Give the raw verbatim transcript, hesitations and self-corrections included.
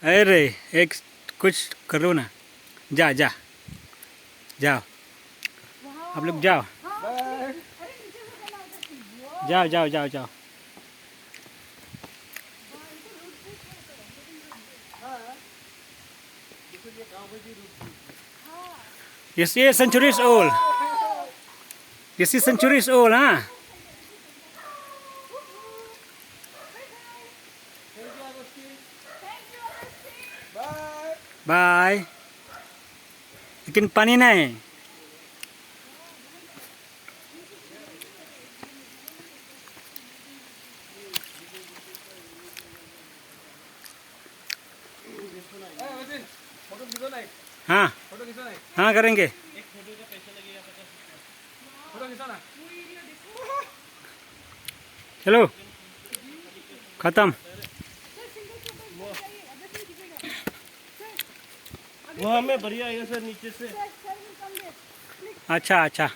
अरे, एक कुछ करो ना। जा, जा। जाओ। आप लोग जाओ। जाओ, जाओ, जाओ, जाओ। Yes, yes, centuries old. Yes, yes, centuries old, huh? Bye. लेकिन पानी नहीं। हाँ, हाँ, करेंगे। चलो, खत्म। वो हमें बढ़िया आएगा सर, नीचे से। अच्छा, अच्छा।